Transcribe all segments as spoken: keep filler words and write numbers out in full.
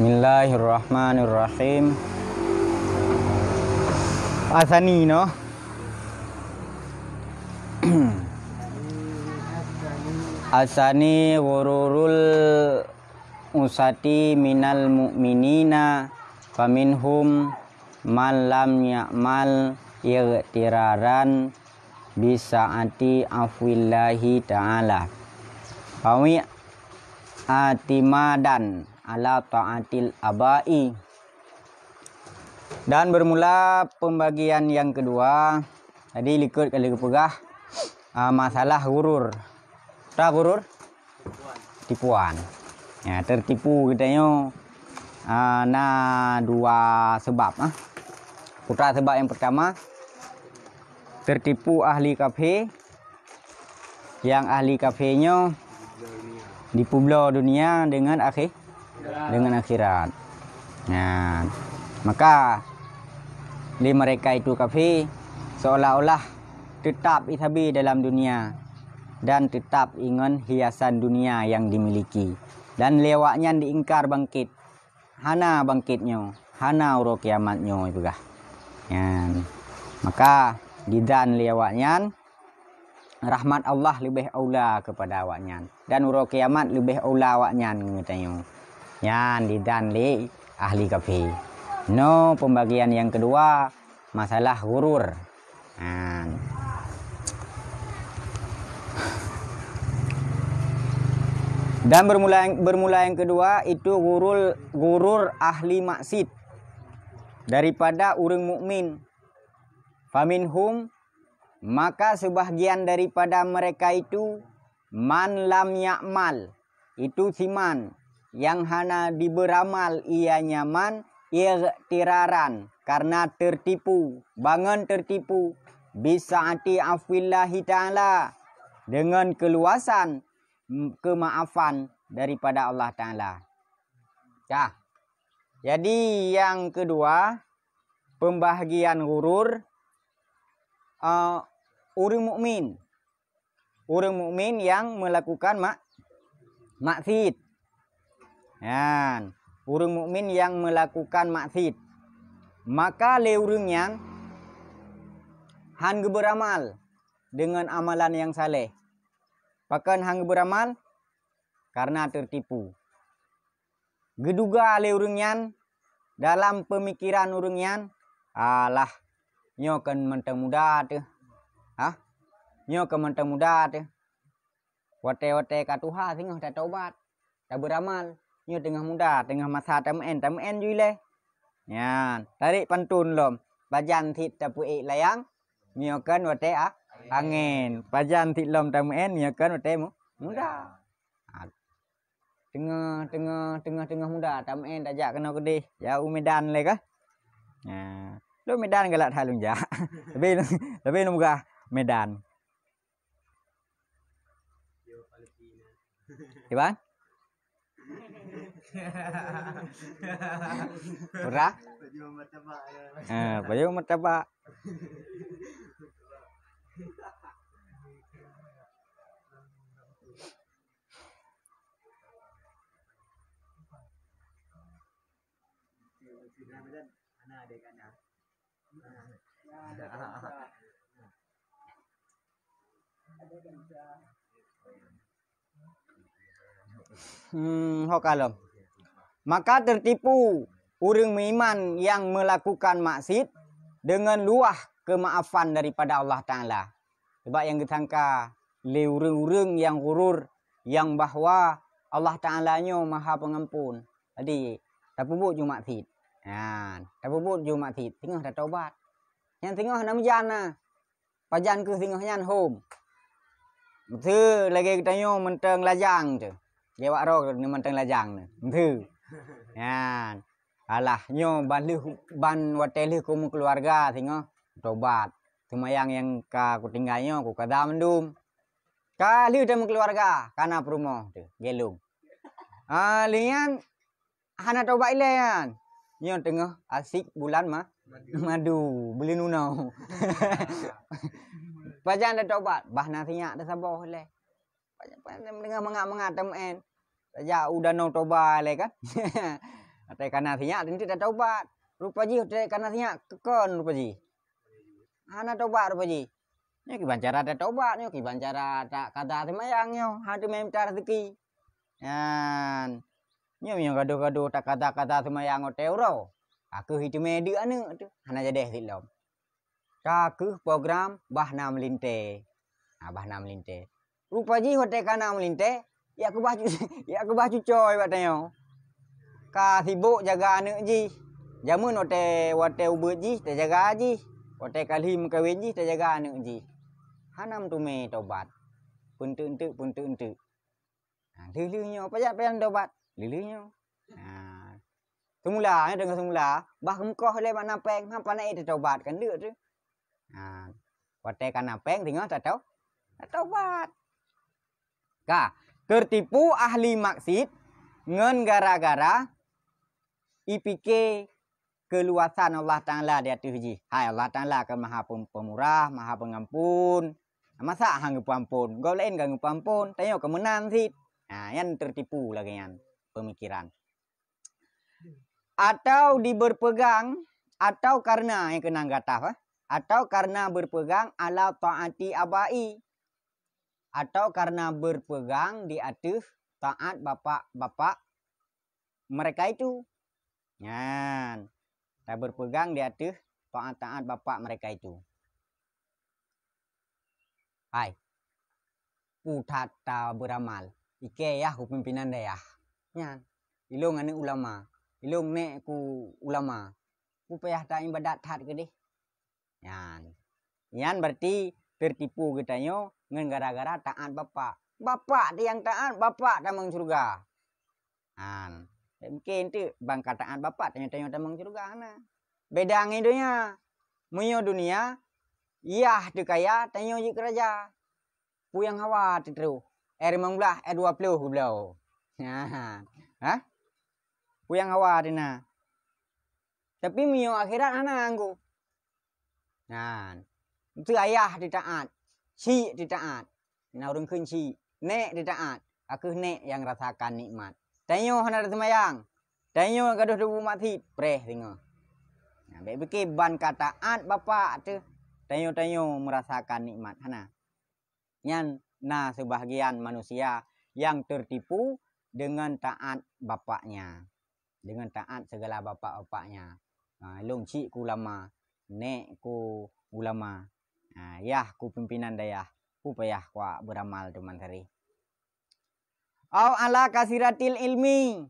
Bismillahirrahmanirrahim. Asani no. Asani ghururul usati minal mu'minina, faminhum man lam ya'mal ightiraran bisaati afwillahi ta'ala, fawi atimadan ala ta'atil abai. Dan bermula pembagian yang kedua, tadi likot kali geupeugah, ah, masalah ghurur. Peue ghurur? Tipuan. Ya, tertipu geutanyoe, ah, na dua sebab, ah. Peue sebab yang pertama, tertipu ahli kafé, yang ahli kafé nyoe dipeubloe dunia dengan akhé-, dengan akhirat. Nah, maka di mereka itu kafé seolah-olah tetap isabe dalam dunia dan tetap ingon hiasan dunia yang dimiliki. Dan lé awaknyan diingkar bangkét. Hana bangkét nyoe, hana uroe kiamat nyoe peugah. Nyan. Maka didan lé awaknyan, rahmat Allah leubeh aula kepada awaknyan dan uroe kiamat leubeh aula awaknyan ngon geutanyoe. Nyan didan lé ahli kafé. No pembagian yang kedua, masalah ghurur. Nah. Dan bermula, bermula yang kedua itu ghurul, ghurur ahli maksiat daripada ureuëng mukmin. Faminhum, maka sebahagian daripada mereka itu, man lam ya'mal, itu siman yang hana diberamal ia nyaman, ightiraran, karena tertipu, bangon tertipu, bisaati afwillahi ta'ala, dengan keluasan kemaafan daripada Allah Ta'ala. Nah, jadi yang kedua, pembahagian ghurur, eh, ureuëng mukmin. Ureuëng mukmin yang melakukan mak-, maksiat. Nyan, ureuëng mukmin yang melakukan maksiat. Maka lé ureuëng nyan han geuberamal dengan amalan yang saleh. Pakon han geuberamal? Karena tertipu. Geuduga lé ureuëng nyan dalam peumikiran ureuëng nyan, "Alah, nyoe kon mantong muda teuh. Hah? Nyoe kon mantong muda teuh. Watée-watée ka tuha singoh tatobat, tabeuramal. Nyoe teungoh muda, teungoh masa tameuén, tameuén ju ilée." Nyan, tarék pantôn lom, pajan cit tapeuék layang, nyoe kon watée a-, angén. Pajan cit lom tameuén, nyoe kon watée mu-, muda. Teungoh, teungoh, teungoh, teungoh muda, tameuén tajak keunoe keudeh, jak u Medan lé kah? Nah, lôn Medan galak that lôn jak. Tapi, tapi lôn peugah Medan. Iban? Pura? Eh, pajoh martabak. Hmm, ho kalom. Maka tertipu ureuëng meuiman nyang meulakukan maksiet deungon luwah keumaafan daripada Allah Taala. Sabab nyang geusangka lé ureuëng-ureuëng nyang ghurur nyang bahwa Allah Taala nyoe Maha Peungampon. Jadi, tapeubuet ju maksiet. Nyan, tapeubuet ju maksiet, teungoh tatobat. Nyan teungoh na meujan na. Pajan kheueh singoh nyan hom. Meuseu lagée geutanyoe mantong lajang teuh. Lewat roe ni mantong lajang ni. Meuseu. Nyan. Alah, nyoe ban lheueh, ban watée lheueh kumeukeuluwarga singoh tobat. Seumayang nyang ka kutinggai nyoe kukaza mandum. Ka lheueh tameukeuluwarga, kana peurumoh teuh, gelong. Ah, lheueh nyan hana tobat ilée nyan. Nyoe teungoh asik bulan ma-, madu, buleuen unoe. Pajan tatobat, bah na sinyak tasaboh ilée. Pajan, pajan teungoh mangat-mangat tameuén. Tajak u Danau Toba ilée kan. Watée kana sinyak teuntu tataubat. Rupa jih watée kana sinyak keukon rupa jih. Hana taubat rupa jih. Nyoe kiban cara tataubat, nyoe kiban cara takada seumayang nyoe, hana teumé mita raseuki. Nyan, nyoe meunyoe gadoh-gadoh takada-kada seumayang watée uroe, ka kheueh jiteumé deuk aneuëk teuh, hana jadeh sit lom. Ka kheueh program bah na meulintée. Ha, bah na meulintée. Rupa jih watée ka na meulintée, jak keubah cu-, jak keubah cucoe bak tanyoe. Ka sibok jaga aneuëk jih. Jameun watée, watée ubeut jih, tajaga jih. Watée ka lheueh meukawen jih, tajaga aneuëk jih. Hana meuteumé tobat. Peunteuk-enteuk, peunteuk-enteuk. Ha, lheueh-lheueh nyoe, pajan-pajan tobat. Lheueh-lheueh nyoe. Ha. Seumula, nyoe deungon seumula, bah geumeukoh lé makna péng, hana pane tatobat kan deuk teuh. Ha. Watée ka na péng, singoh tatau-, tatobat. Ka, teurtipu ahli maksiet ngon gara-gara ipike keuluwasan Allah Taala di ateueh jih. Hai Allah Taala kan Maha Pem-, Pemurah, Maha Pengampun. Masa han geupeuampon? Gob laén ka geupeuampon, tanyoe ka meunan cit. Ha, nyan teurtipu lagée nyan peumikiran. Atau diberpegang, atau karena nyang keunong gata, eh, atau karena berpegang ala taati abai, atau karena berpegang di ateueh taat bapak-bapak mereka itu. Nyan, taberpegang di ateueh taat-taat bapak mereka itu. Hai, peue that tabeuramal, ikei yah ku pimpinan dayah. Nyan, ilong aneuëk ulama, ilong nék ku ulama. Peue payah taibadat that keudeh. Nyan. Nyan berarti teurtipu geutanyoe ngon gara-gara taat bapak. Bapak teuh nyang taat, bapak tamong syeuruga. Han. Mungken teuk ban ka taat bapak tanyoe-tanyoe tamong syeuruga, hana. Beda ngon donya. Meunyoe donya, yah teuh kaya, tanyoe jeuet keu raja. Peue nyang hawa teuh troh? R lima belas, R dua puluh geubloe. Ha. Hah? Peue nyang hawa teuh na? Tapi meunyoe akhirat hana anggô. Nyan. Teuh ayah teuh taat, chik teuh taat. Na ureuëng kheun chik, nék teuh taat, ka kheueh nék nyang rasakan nikmat. Tanyoe hana taseumayang, tanyoe gadoh teubuet maksiet, preh singoh. Nah, bék pike ban ka taat bapak teuh, tanyoe-tanyoe meurasakan nikmat, hana. Nyan na seubahgian manusia nyang teurtipu deungon taát bapaknya, deungon taát sigala bapak-bapaknya. Ha, lôn chik ku ulama, nék ku ulama, ha, yah ku pimpinan dayah, peue payah kubeuramal teuma sari. Au ala kasiratil ilmi,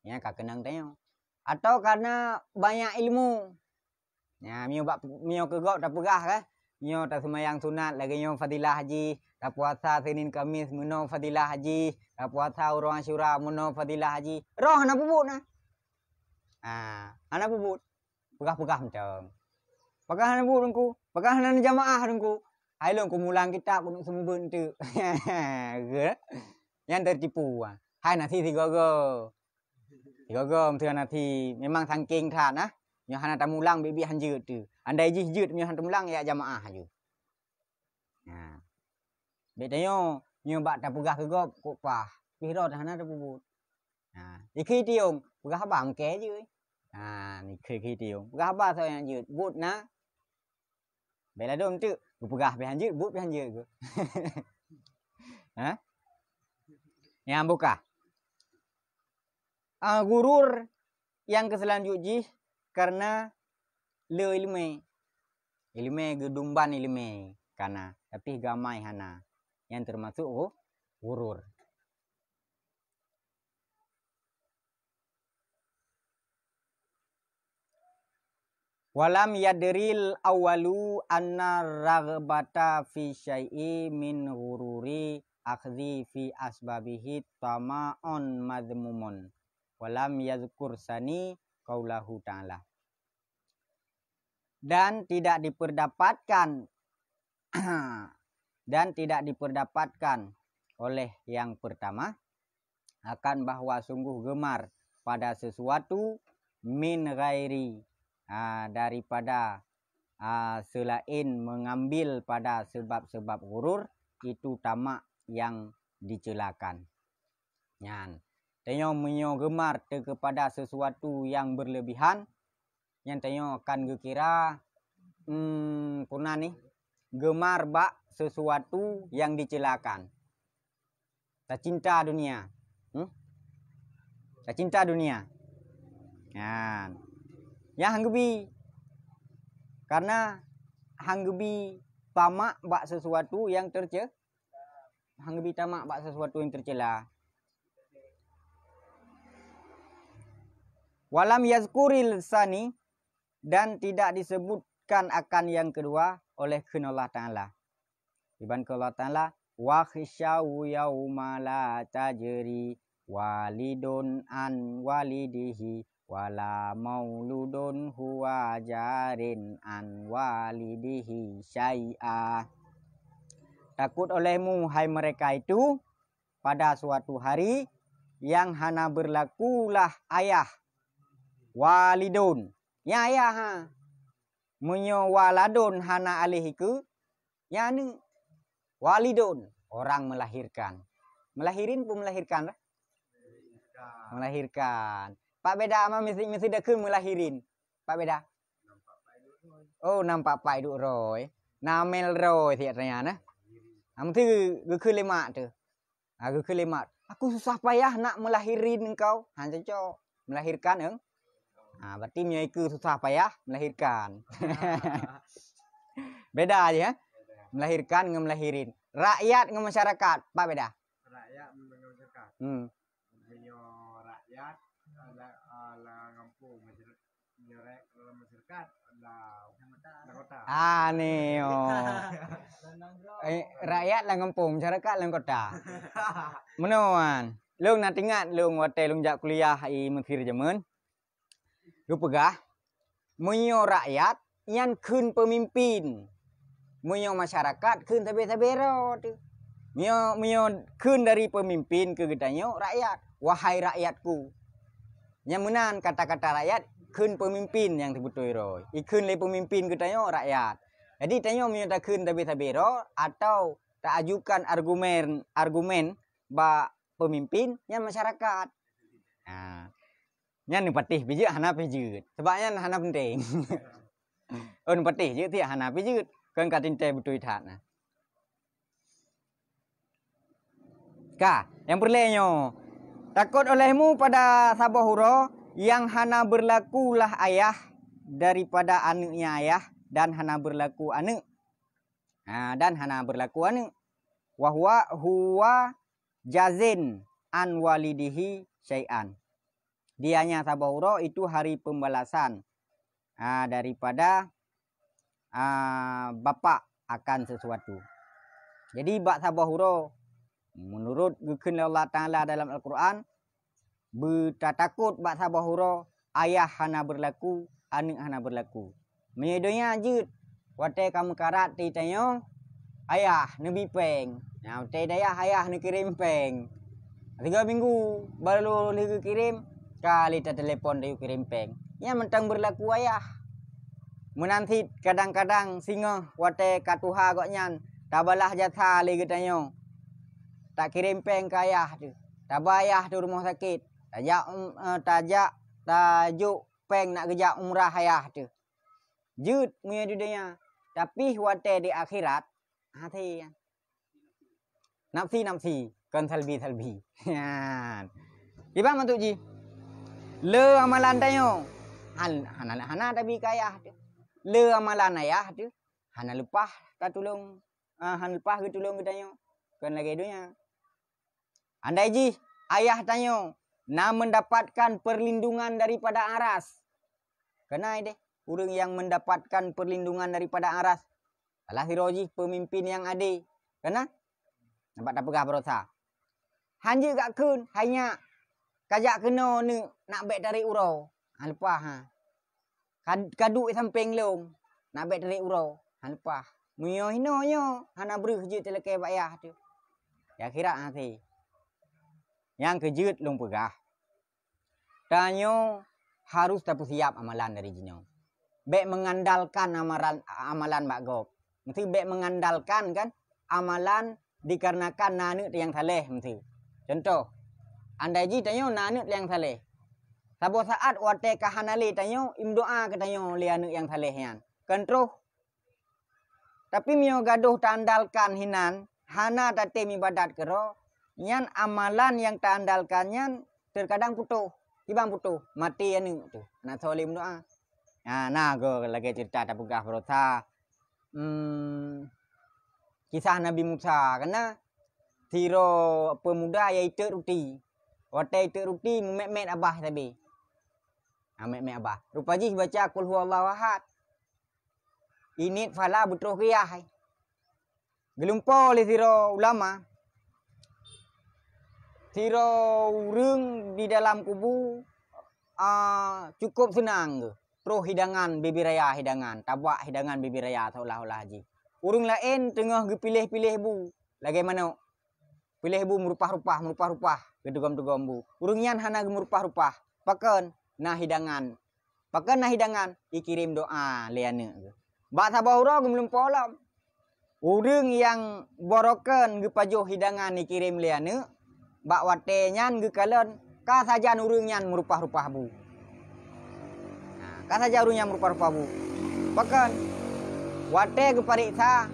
nyan ka keunong tanyoe. Atau karena banyak ilmu. Nyan, meunyoe bak, meunyoe keu gob tapeugah, kan? Meunyoe taseumayang sunat lagée nyoe fadilah jih, tapuasa Senin Kamis meunoe fadilah jih, tapuasa uroe Asyura meunoe fadilah jih. Roh hana peubuet na. Ha, hana peubuet. Peugah-peugah mantong. Pakon hana buet Teungku? Pakon hana neujamaah Teungku? Hai lôn kumulang kitab keuneuk seumeubeuet enteuk. Nyan teutipu. Hai nasi sigoe-goe. Sigoe-goe meuteun nasi. Memang sangking that nah. Nyoe hana tamulang biet-biet han jeuet teuh. Andai jih jeuet meunyoe hana tamulang, jak jamaah aju. Nah. Bék tanyoe, nyoe bak tapeugah keu gob kok paih. Pih rot hana tapeubuet. Ha, ikheun tiong, peugah haba meuke jih. Ha, ikheun tiong. Peugah haba soe nyang jeuet, buet na. Bék ladom teuk, geupeugah pih han jeuet, buet pih han jeuet geuh. Ha? Nyang bukah. Ah, gurur nyang keu seulanjut jih karena le iéleumé. Iéleumé geudumban iéleumé kana, tapi geuamai hana. Nyan teumasok gu-, gurur. Walam yadril awwalu anna raghbata fi syai'i min ghururi akhdhi fi asbabihi tama'un madhmumun. Walam yadhkur sani qaulahu ta'ala. Dan tidak diperdapatkan dan tidak diperdapatkan oleh yang pertama akan bahwa sungguh gemar pada sesuatu min ghairi, ah, daripada, ah, selain mengambil pada sebab-sebab ghurur, itu tamak yang dicelakan. Nyan, Tanyoe meunyoe gemar teukepada sesuatu yang berlebihan, nyan tanyoe akan geukira, hmm, puna nih, gemar bak sesuatu yang diceulakan. Tacinta dunia. Hmm? Tacinta dunia. Nyan. Nyang han geubi. Karena han geubi tamak bak sesuatu yang terce-, han geubi tamak bak sesuatu yang tercela. Walam yazkuril sani, dan tidak disebutkan akan yang kedua oleh kheun Allah Ta'ala. Iban keu Allah Ta'ala, "Wakhsyau yauma la tajri walidun an walidihi, wala mauludun huwa jarin an walidihi syai'a." Takut olehmu, hai mereka itu, pada suatu hari yang hana berlakulah ayah. Walidun. Nya ayah, ha. Meunyoe waladun hana aléh ikeue, nya aneuëk. Walidun, orang melahirkan. Melahirin pun melahirkan lah. Melahirkan. Pak beda ama mesti, mesti dakheun melahirin. Pak beda. Oh, nampak pai duk roy. Namel roy siat tanya nah. Am tu geukheun lé mak tu. Ha, geukheun lé mak, "Aku susah payah nak melahirin engkau." Ha, cocok. Melahirkan, eh? Ha, berarti meunyoe ikeue susah payah melahirkan. Beda aja ya. Melahirkan ngon melahirin. Rakyat ngon masyarakat, apa beda? Rakyat ngon masyarakat. Hmm. Meunyoe rakyat, ala, ala gampông masyarakat. Nyoe rakyat lam masyarakat, lam, lam kota. Ah, ni, oh. Eh, rakyat lam gampông, masyarakat lam kota. Meunoan. Lôn na teuingat lôn watée lôn jak kuliah i Mesir jameun. Lôn peugah, meunyoe rakyat nyan kheun peumimpin. Meunyoe masyarakat kheun sabe-sabe droe teuh. Meunyoe, meunyoe kheun dari peumimpin keu geutanyoe rakyat, "Wahai rakyatku." Nyang meunan kata-kata rakyat kheun peumimpin nyang teubeutôi droe. Ikheun lé peumimpin geutanyoe rakyat. Jadi tanyoe meunyoe takheun sabe-sabe droe atau taajukan argumen, argumen bak peumimpin nyan masyarakat. Ha. Nyan neupatéh pih jeuet hana pih jeuet. Sabab nyan hana penting. Oh, neupatéh jeuet tiek hana pih jeuet. Kon ka teuntée beutôi that nah. Ka, nyang peureulée nyoe, takot olehmu pada saboh uroe nyang hana berlakulah ayah daripada aneuëknya ayah dan hana berlaku aneuëk. Ha, dan hana berlaku aneuëk. Wa huwa, huwa jazin an walidihi syai'an. Dianya saboh uroe itu hari pembalasan, ah, daripada, ah, bapak akan sesuatu. Jadi bak saboh uroe, menurut geukheun lé Allah Taala dalam Al-Quran, beutatakot bak saboh uroe, ayah hana berlaku, aneuëk hana berlaku. Meunyoe donya jeuet, watée ka meukarat di tanyoe, ayah neubi péng. Nah, watée dayah ayah neukirém péng. Tiga minggu baru lheueh geukirém, ka lé tatelepon tayue kirém péng. Nyan mantong berlaku ayah. Meunan cit kadang-kadang singoh watée ka tuha gobnyan, tabalah jasa lé geutanyoe. Takirém péng keu ayah teuh. Taba ayah teuh rumoh sakét. Tajak, um, eh, tajak, tajok péng nak geujak umrah ayah teuh. Jeuet meunyoe di donya, tapi watée di akhirat, hase nyan. Nafsi-nafsi, kon salbi-salbi. Nyan. Kiban maksud jih? Le amalan tanyoe, han-, hana, hana tabi keu ayah teuh. Le amalan ayah teuh, hana leupah tatulông, ah, hana leupah geutulông geutanyoe. Kon lagée donya. Andai jih ayah tanyoe na mendapatkan perlindungan daripada aras. Keunae deh, ureuëng nyang mendapatkan perlindungan daripada aras. Salah sidroe jih peumimpin nyang ade. Keunae? Nampak tapeugah baroesa. Han jeuet gak kheun, hai nyak. Kajak keunoe neuk nak bék tarék uroe. Ha, leupah, ha. Kad-, kaduek sampéng lôn, nak bék tarék uroe, han leupah. Meunyoe hinoe nyoe, hana breueh jeuet talakée bak yah teuh. Di akhirat hase. Nyang keujeuet lôn peugah, tanyoe harus tapeusiab amalan dari jinoe. Bék mengandalkan amalan, amalan bak gob. Meusti bék mengandalkan kan amalan dikarenakan na aneuëk nyang saleh meusti. Contoh, Andai jih tanyoe na aneuëk nyang saleh, saboh saát watée ka hana lé tanyoe, imeudoá keu tanyoe lé aneuëk nyang saleh nyan. Kan troh. Tapi meunyoe gadôh taandalkan hinan, hana tatém iébadat keudroe, nyan amalan nyang taandalkan nyan teukadang putôh. Kiban putôh, maté aneuëk teuh, hana soe lé meudoá. Nah, na goe lagée ceurita tapeugah baroesa, hmm, kisah Nabi Musa, kan na sidroe peumuda nyang iteuk ruti. Watée iteuk ruti, meumet-met babah sabe. Ha, met-met babah. Rupa jih baca Qul Huwallahu Ahad. Init phala beutroh geuyah. Geulumpo lé sidroe ulama, sidroe ureuëng di dalam kubu, a, cukup seunang geuh. Troh hidangan bibi raya hidangan, tabak hidangan bibi raya seolah-olah jih. Ureuëng laén teungoh geupiléh-piléh bu lagée manok. Piléh bu meurupah-rupah, meurupah-rupah, geutugom-tugom bu. Ureuëng nyan hana geumeurupah-rupah. Pakon na hidangan. Pakon na hidangan, ikirém doá lé aneuëk geuh. Bak saboh uroe geumeulumpo lom. Ureuëng nyang baroekon geupajoh hidangan ikirém lé aneuëk, bak watée nyan geukalon ka sajan ureuëng nyan meurupah-rupah bu. Nah, ka sajan ureuëng nyan meurupah-rupah bu. Pakon? Watée geupareksa,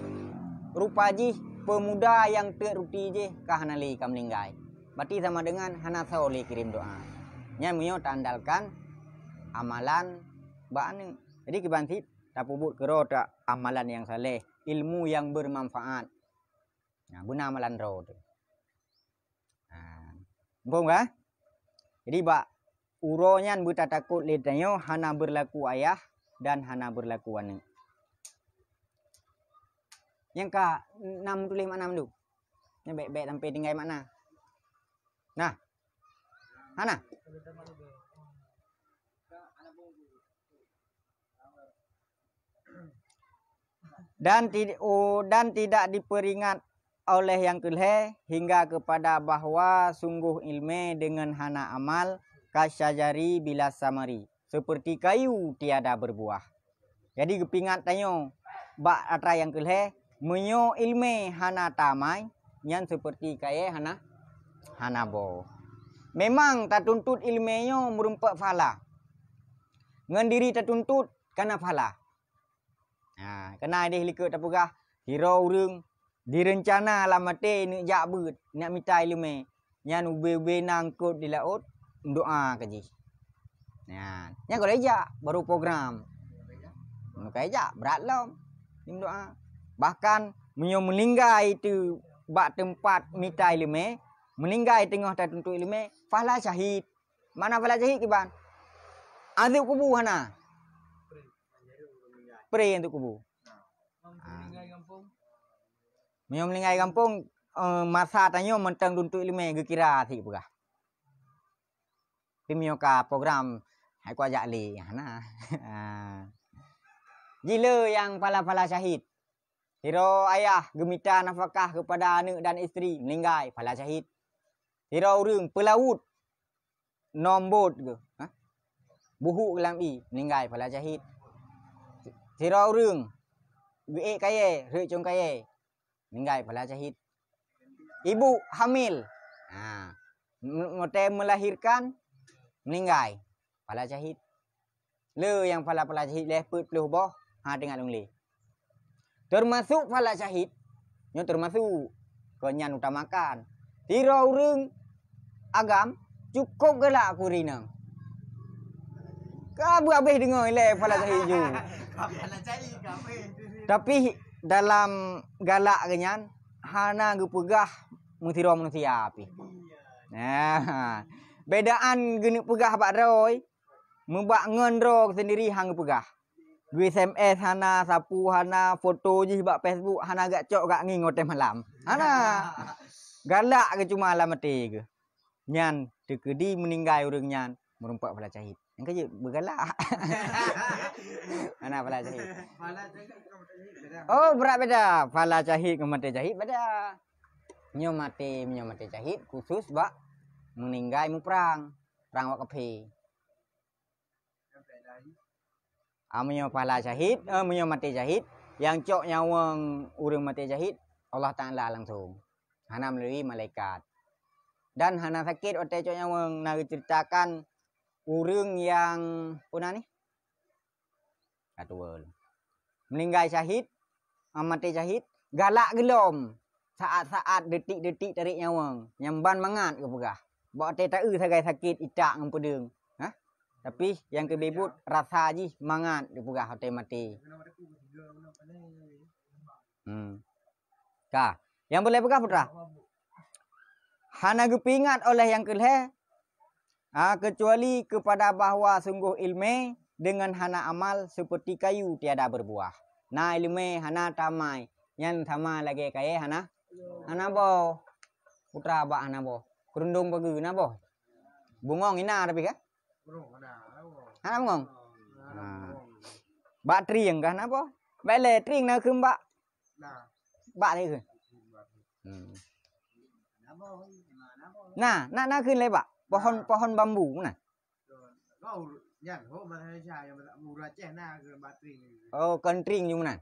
rupa jih peumuda nyang teuk ruti jih ka hana lé, ka meuninggai. Berarti sama dengan hana soe lé kirém doá. Nyan meunyoe taandalkan amalan bak aneuëk. Jadi kiban cit tapeubuet keudroe ta amalan nyang saleh, ilmu nyang bermanfaat. Nah, beuna amalan droe teuh. Nah, muphom ka? Jadi bak uroe nyan beutatakot lé tanyoe hana beurlaku ayah dan hana beurlaku aneuëk. Nyang ka na meutuléh makna mandum. Nyan bék-bék sampai tinggai makna. Nah. Hana. Dan tid-, oh, dan tidak diperingat oleh nyang keu lhée hingga kepada bahwa sungguh iéleumé deungon hana amal kasyajari bila samari, seperti kayu tiada berbuah. Jadi geupeuingat tanyoe bak atra nyang keu lhée, meunyoe iéleumé hana tamai, nyan seperti kayée hana, hana boh. Memang tatuntut iéleumé nyoe meurumpok phala. Ngon diri tatuntut kana phala. Ha, kana ideh likot tapeugah, sidroe ureuëng direuncana lam até neuk jak beuet, neuk mita iéleumé. Nyan ubé-ubé na eungkot di laôt, meudoá keu jih. Nyan, nyan gohlom jak, baru program. Meunyoe ka jak, brat lom. Meudoá. Bahkan, meunyoe meuninggai teuh bak teumpat mita iéleumé, meuninggai teungoh tatuntut iéleumé, phala syahid. Mana phala syahid kiban? Azeueb kubu hana. Pre azeueb kubu. Ha. Meunyoe meuninggai gampông, eh, masa tanyoe mantong tuntut iéleumé geukira cit peugah. Tapi meunyoe ka program, hai kuajak lé, hana. Ha. Jih le nyang phala-phala syahid. Sidroe ayah geumita nafakah keupada aneuëk dan istri, meuninggai, phala syahid. Sidroe ureuëng peulawot, nom bot geuh, ha? Buhuk lam ié, meuninggai, phala syahid. Sidroe ureuëng geuék kayée, rhot cong kayée, meuninggai, phala syahid. Ibu hamil, ha, m-, watée meulahirkan, meuninggai, phala syahid. Le nyang phala-phala syahid lhée peuet ploh boh, ha, teuingat lôn lé. Teumasok phala syahid, nyoe teumasok, kon nyan utamakan. Sidroe ureuëng agam cukôp galak keu ureuëng inong. Ka beuhabéh deungoe ilée phala syahid ju. Tapi dalam galak geuh nyan hana geupeugah meusidroe manusia pih. Nah, bedaan geuneuk peugah bak droe, meubak ngon droe seundiri han geupeugah. Geu-S M S hana, sapu hana, foto jih bak Facebook hana geujak cok geujak ngieng watée malam. Hana. Galak geuh cuma lam até geuh. Nyan teukeudi meuninggai ureuëng nyan meurumpok phala syahid. Nyang keujeuet beugalak. Hana phala syahid. Oh, brat beda. Phala syahid ngon maté syahid beda. Nyoe maté, nyoe maté syahid khusus bak meuninggai muprang, prang awak kafé. Ah, meunyoe phala syahid, eh, meunyoe maté syahid, nyang cok nyawöng ureuëng maté syahid, Allah Taala langsung. Hana meulalu malaikat. Dan hana sakét watée cok nyawöng, na geuceuritakan ureuëng nyang peue nan nyan? Ka tuwoe lom. Meuninggai syahid, a, maté syahid, galak geulom saát-saát, detik-detik tarék nyawöng, nyang ban mangat geupeugah. Bak watée taeu sagai sakét itak ngon peudeueng. Hah? Tapi nyang keu beuet rasa jih mangat geupeugah watée maté. Hmm. Ka. Nyang boleh peugah putra? Hana geupeuingat oleh nyang keu lhée, ha, kecuali kepada bahwa sungguh iéleumé deungon hana amal seperti kayu tiada berbuah. Na iéleumé hana tamai, nyan sama lagée kayée hana, hana boh. Putra bak hana boh. Keurundong pageue na boh. Bungöng ina tapi kan? Hana bungöng. Ha. Bak trieng kah na boh? Bak lé trieng na kheun bak. Bak lé kheun. Hmm. Nah, na na kheun lé bak pohon, pohon bambu na. Oh, kon trieng ju meunan.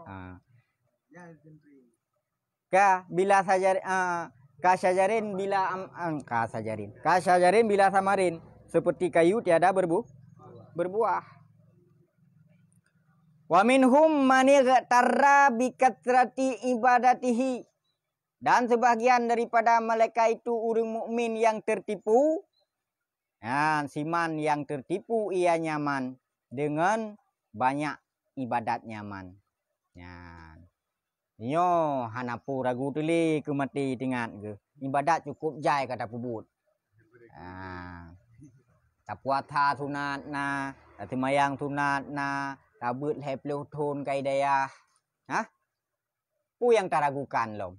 Ah. Ka bila sajar, ah, ka syajarin bila am, am, ka syajarin. Ka syajarin bila samarin, seperti kayu tiada berbu-, berbuah. Wa minhum man ightarra bi kathrati ibadatihi. Dan sebahagian daripada mereka itu ureuëng mukmin yang tertipu, nyan, siman yang tertipu ia nyaman dengan banyak ibadat nyaman. Nyan. Nyoe hana peue ragu teulé keu maté teuingat geuh. Ibadat cukup jai ka tapeubuet. Ha. Tapuasa sunat na, taseumayang sunat na, tabeuet lhée ploh thon ka i dayah. Hah? Peue nyang taragukan lom?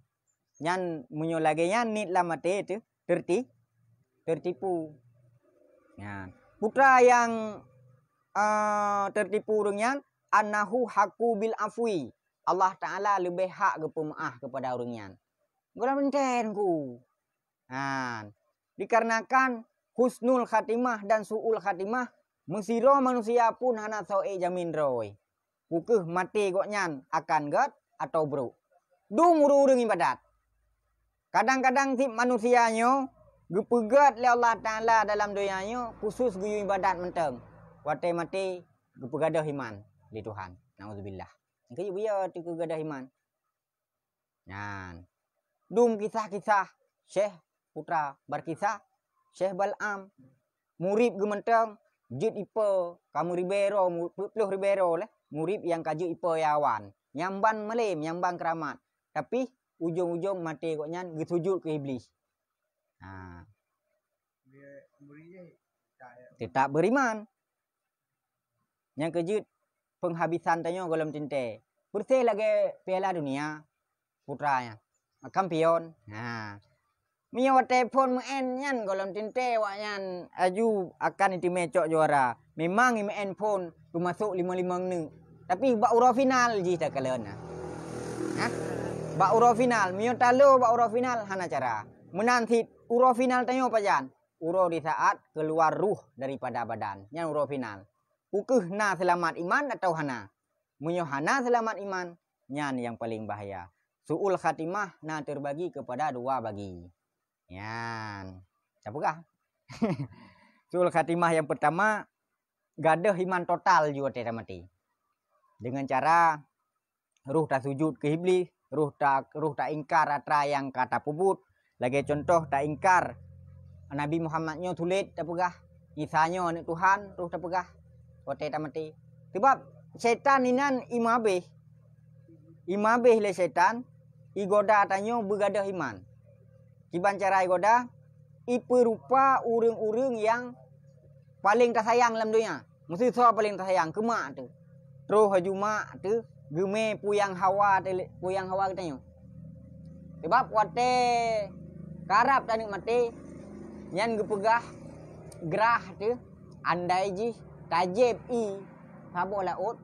Nyan meunyoe lagée nyan niet lam até teuh, terti-, tertipu. Nyan. Putra nyang, eh, tertipu ureuëng nyan, annahu haqqu bil afwi. Allah Taala leubeh hak geupeumeuáh keupada ureuëng nyan. Gohlom teuntée ku. Nyan. Dikarenakan husnul khatimah dan su'ul khatimah, meusidroe manusia pun hana soe jamin droe. Peu kheueh maté gobnyan akan gét atawa brok. Dum ureuëng-ureuëng ibadat. Kadang-kadang tieb manusia nyoe geupeugét lé Allah Taala dalam donya nyoe khusus geuyue ibadat mantong. Watée maté geupeugadôh iman lé Tuhan. Nauzubillah. Nyang keuh buyö teuh keu gadôh iman. Nyan. Dum kisah-kisah Syekh Putra Barkisah, Syekh Bal'am, murit geuh mantong jeuet ipe ka meuribée droe, mu-, peuet ploh ribée droe lé murit nyang ka jeuet ipe Yawan. Nyang ban malem, nyang ban keuramat. Tapi ujong-ujong maté gobnyan geusujut keu Iblih. Ha. Teutap beuriman. Nyang keu jeuet peunghabisan tanyoe gohlom teuntée. Peureséh lagée Piala Dunia, putra nyan. Kampion. Ha. Meunyoe watée phon meu'en nyan gohlom teuntée awaknyan aju akan iteumé cok juara. Memang imeu'en phon teumasok limong-limong neuk. Tapi bak uroe final jih takalon na. Hah? Bak uroe final, meunyoe talo bak uroe final hana cara. Meunan cit uroe final tanyoe pajan? Uroe di saat keuluwa ruh daripada badan. Nyan uroe final. Peu kheueh na seulamat iman atawa hana? Meunyoe hana seulamat iman, nyan nyang paleng bahya. Su'ul khatimah na teubagi keupada dua bagi. Nyan. Tapeugah. Su'ul khatimah nyang peurtama, gadôh iman total ju watée tamaté. Deungon cara roh tasujut keu Iblih, roh ta-, roh taingkar atra nyang ka tapeubuet. Lagée cuntoh taingkar Nabi Muhammad nyoe sulet tapeugah, Isa nyoe aneuëk Tuhan, roh tapeugah watée tamaté. Sabab syaitan inan imeuhabéh. Imeuhabéh lé syaitan, igoda tanyoe beugadôh iman. Kiban cara igoda, ipeurupa ureuëng-ureuëng nyang paleng tasayang lam donya. Meusisoe paleng tasayang keu mak teuh. Troh aju mak teuh geumé puyang hawa teuh, puyang hawa geutanyoe. Sabab watée karab taneuëk maté, nyan geupeugah grah teuh, andai jih tajép ié saboh laôt,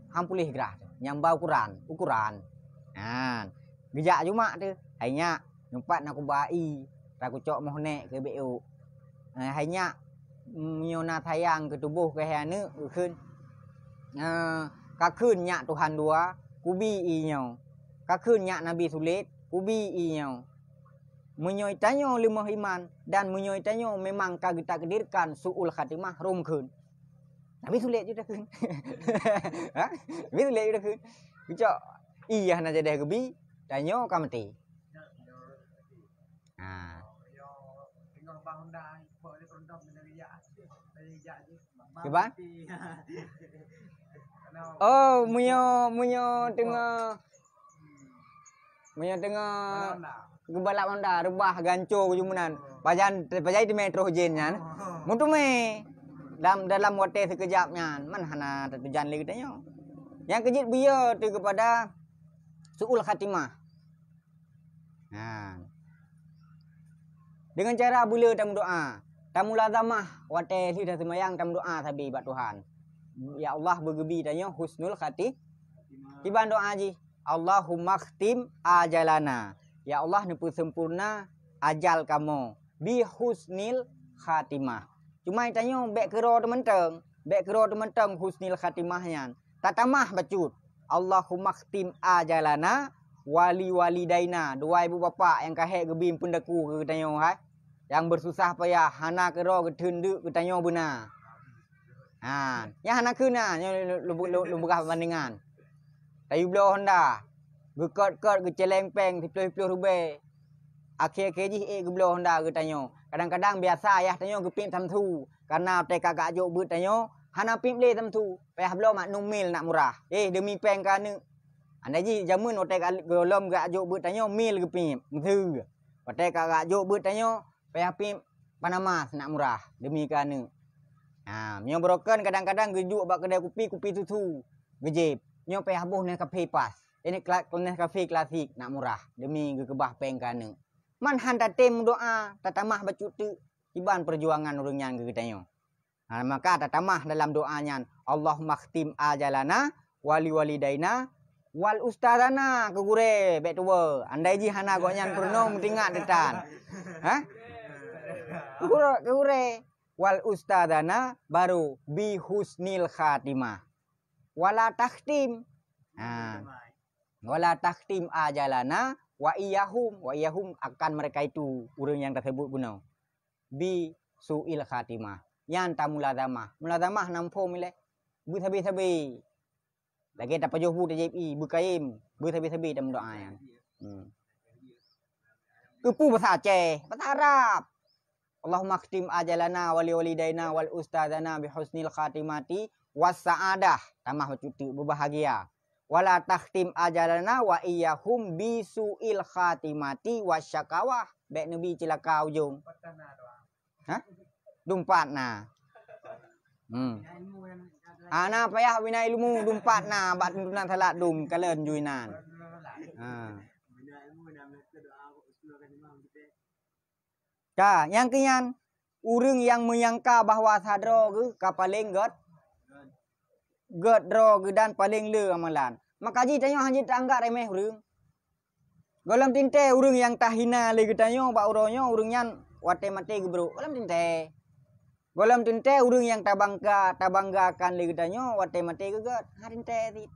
han puléh grah teuh. Nyang ba ukuran, ukuran. Nyan, geujak aju mak teuh, hai nyak, nyoe pat na kuba ié, ka kucok moh nék keu bék ôk. Eh, hai nyak, meunyoe na sayang keu tuboh keu hai aneuëk, geukheun, eh, ka kheun nyak Tuhan dua, kubi ié nyoe. Ka kheun nyak Nabi Sulet, "Kubi ie nyoe. Meunyoe tanyoe leumoh iman dan meunyoe tanyoe memang ka geutakdirkan su'ul khatimah, rhom kheun." Nabi Sulet jeuet takheun. Ha? Nabi Sulet jeuet takheun. Geucok ie hana jadeh geubi, tanyoe ka maté. Ha. Kiban? Oh, meunyoe, meunyoe teungoh, meunyoe teungoh geubalap honda, reubah ganco keu jumeunan. Pajan, pajan teumé troh jén nyan. Meuteumé. Dalam, dalam watèe sikeujap nyan, man hana tatujan lé geutanyoe. Nyang keujeuet beu ie teuh keupada su'ul khatimah. Nah. Deungon cara beu le tameudoa. Tamulazamah watèe lheueh taseumayang tameudoa sabe bak Tuhan. Ya Allah, beugeubi tanyoe husnul khati-, kiban doa jih, "Allahumma khtim ajalana." Ya Allah, neupeusempurna ajal kamoe bi husnil khatimah. Cuma tanyoe bèk keudroe teuh mantong, bèk keudroe teuh mantong husnil khatimah nyan. Tatamah bacut, "Allahumma khtim ajalana wa li walidaina." Dua ibu bapak nyang ka hék geubi peundaku keu geutanyoe hai. Nyang beususah payah, hana keudroe geutheun deuk geutanyoe beuna. Ha, nyan hana kheun na, nyoe lôn, lôn, lôn, lôn peugah peubandingan. Tayue bloe honda, geukot-kot, geucéleng péng siplôh-siplôh ribèe. Akhé-akhé jih ék geubloe honda geutanyoe. Kadang-kadang biasa ayah tanyoe geupiep samsu, kareuna watèe ka geujok beuet tanyoe, hana piep lé samsu, payah bloe mak num mil nak murah. Eh, deumi péng keu aneuk. Andai jih jameun watèe ka gohlom geujok beuet tanyoe mil geupiep, meuseue. Watèe ka geujok beuet tanyoe, payah piep Panama seunak murah deumi keu aneuk. Ha, meunyoe broken kadang-kadang geuduek bak keudè kupi, kupi susu geujieb. Nyoe payah boh Nescafe pas. Ini kla-, Nescafe klasik nak murah deumi geukeubah péng keu aneuk. Man han tatem meudoa, tatamah bacut teuk, kiban peujuangan ureueng nyan keu geutanyoe. Ha, maka tatamah dalam doa nyan, "Allahumma khtim ajalana wa li walidaina wal ustazana," keu gurèe bèk tuwoe. Andai jih hana gobnyan peurunoe meutingat teutan. Ha? Keu gurèe, keu gurèe. "Wal ustazana," baru "bi husnil khatimah. Wala takhtim." Ha. "Wala takhtim ajalana wa iyahum." Wa iyahum akan mereka itu, ureueng nyang taseubut bunoe. "Bi su'il khatimah." Nyan tamulazamah. Mulazamah na muphom ilèe. Beusabe-sabe. Lagèe tapajoh bu tajieb ie, beukayém, beusabe-sabe tameudoa nyan. Hmm. Keupeue basa Aceh, basa Arab. "Allahumma khtim ajalana wa li walidaina wal ustazana bi husnil khatimati was sa'adah." Tamah bacut teuk, beubahgia. "Wala takhtim ajalana wa iyahum bi su'il khatimati was syakawah." Bèk neubi ceulaka ujong. Ha? Dumpat na. Hmm. Hana payah bina ilmu, dumpat na bak tuntunan salat dum, kalon ju inan. Ha. Ka, nyang keu nyan, ureueng nyang meunyangka bahwa sa droe geuh ka paleng gèt, gèt droe geuh dan paleng le amalan. Maka jih tanyoe hana jeuet taanggap remeh ureueng. Gohlom teuntèe ureueng nyang tahina lé geutanyoe bak uroe nyoe, ureueng nyan watèe maté geubrok. Gohlom teuntèe. Gohlom teuntèe ureueng nyang tabangga, tabanggakan lé geutanyoe watèe maté geugèt. Ha teuntèe cit.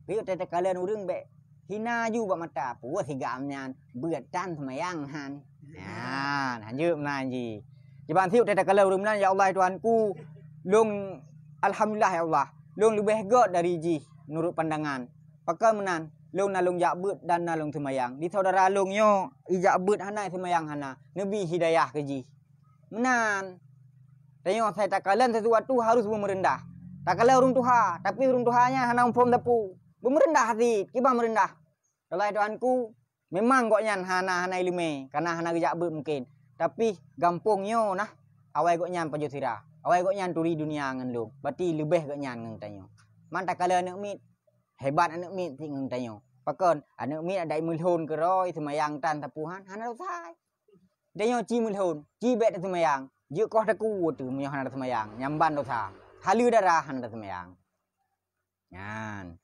Geuyue teuh takalon ureueng bèk hina ju bak mata. Peue sigam nyan, beuet tan seumayang han. Nyan, hanjeuet meunan jih. Kiban siuroe takalon ureueng meunan, "Ya Allah, ya Tuhanku, lôn, alhamdulillah, ya Allah, lôn leubeh gèt dari jih nurot pandangan. Pakon meunan, lôn na lôn jak beuet dan na lôn seumayang. Di saudara lôn nyoe ijak beuet hana, seumayang hana. Neubi hidayah keu jih." Meunan. Tanyoe asai takalon sesuatu harus beumeureundah. Takalon ureueng tuha, tapi ureueng tuha nyan hana muphom sapeue. Beumeureundah cit, kiban meureundah. "Ya Allah, ya Tuhanku, memang gobnyan hana, hana ileumèe, kareuna hana geujak beuet mungken. Tapi gampông nyoe nah, awai gobnyan pajoh sira, awai gobnyan turi dunia ngon lôn, berarti leubeh gobnyan ngon tanyoe." Man takalon aneuk miet, hebat aneuk miet cit ngon tanyoe. Pakon, aneuk miet adak meulhon keudroe, seumayang tan sapeue han, hana dosa. Tanyoe ci meulhon, ci bèk taseumayang, jeuet koh takue teuh meunyoe hana taseumayang, nyan ban dosa. Haleue darah hana taseumayang. Nyan.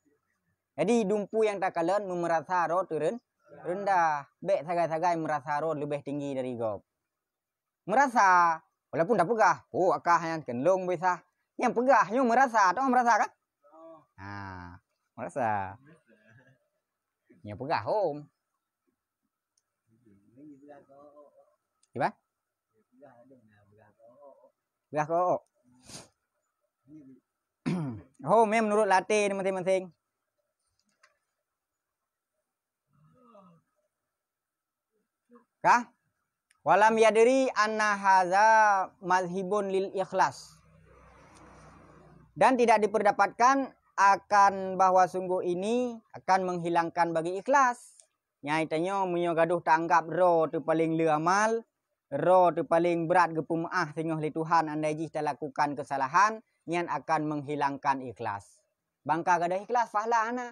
Jadi, dumpeue nyang takalon meumeurasa droe teureun-, reundah. Bèk sagai-sagai meurasa droe leubeh tinggi dari gob. Meurasa, walaupun tapeugah, "Oh, akah nyan keunlong beusa." Nyang peugah nyoe meurasa, toh meurasa kan? Ha, meurasa. Nyoe peugah hom. Kiban? Peugah kok. Hom, ya, menurut latih ni masing-masing. Kah? Walam yadri anna hadza mazhibun lil ikhlas. Dan tidak diperdapatkan akan bahwa sungguh ini akan menghilangkan bagi ikhlas. Nyai tanyoe meunyoe gadoh taanggab droe teuh paleng le amal, droe teuh paleng brat geupeumeu'ah singoh lé Tuhan andai jih talakukan keusalahan, nyan akan menghilangkan ikhlas. Bangka gadoh ikhlas, fahla hana.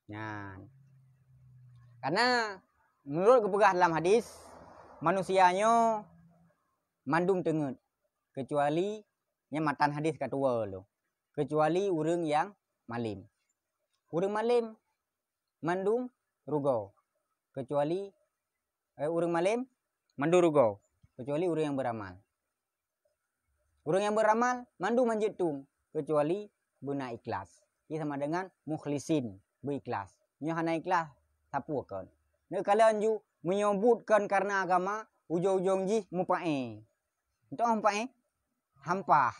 Nyan. Karena menurut geupeugah dalam hadis, manusia nyoe mandum teungeut, kecuali, nyan matan hadis ka tuwoe lom, kecuali ureuëng nyang malem. Ureuëng malem mandum rugoe, kecuali, eh, ureuëng malem mandum rugoe, kecuali ureuëng nyang beuramal. Ureuëng nyang beuramal mandum hanjeuet tueng, kecuali beuna ikhlas. Ie sama dengan mukhlisin, beuikhlas. Nyoe hana ikhlas, sapeue kon? Neukalon ju, meunyoe buet kon kareuna agama, ujong-ujong jih mupaéh. Entah mupaéh? Hampah.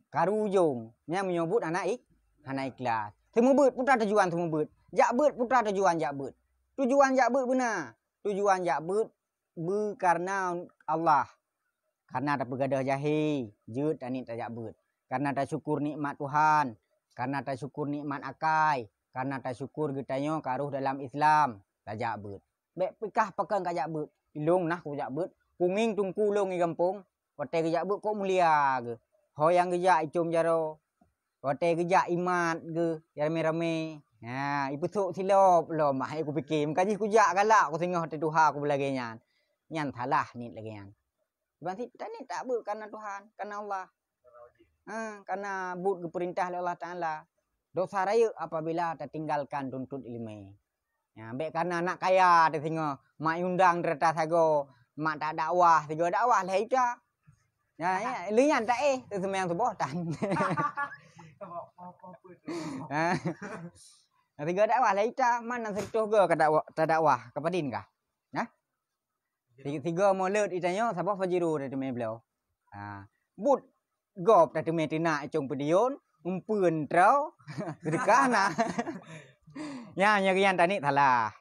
Karu ujong. Nyan meunyoe buet hana ik-, hana ikhlas. Seumeubeuet, peue teuma tujuan seumeubeuet? Jak beuet, peue teuma tujuan jak beuet? Tujuan jak beuet beuna. Tujuan jak beuet beu kareuna Allah. Kareuna tapeugadôh jahé, jeuet taniet tajak beuet. Kareuna tasyukur nikmat Tuhan, kareuna tasyukur nikmat akai, kareuna tasyukur geutanyoe ka rhoh dalam Islam, tajak beuet. Bék pikah pakon kajak beuet. Ilong nah kujak beuet, kungieng teungku lôn i gampông, watée geujak beuet kok mulia geuh. Ho nyang geujak icom jaroe, watée geujak imat geuh, ramé-ramé. Ha, ipeusok silop lom, ah, kupike, meuka jih kujak galak kusingoh teuh tuha kubeulagée nyan. Nyan salah niet lagée nyan. Kiban sit taniet tak beuet kareuna Tuhan, kareuna Allah. Ha, kareuna buet geupeurintah lé Allah Taala. Dosa rayeuk apabila tatinggalkan tuntut ileumé. Ya, bék kareuna anak kaya teuh singoh, mak undang teuh rata sagoe, mak tak dakwah, sigoe dakwah lhée juta. Ya, ya, lheueh nyan tak éh, teuh seumayang suboh tan. Ha. Sigoe dakwah lhée juta, man na sireutoh goe ka dakwah, tadakwah, ka padin kah? Nah? Tiga-tiga mulod itanyoe saboh pajero tateumé bloe. Ha, buet gob tateumé teunak icong peudion, umpeuen troe, seudeukah na. Nyan, nyan geuyan taniet salah.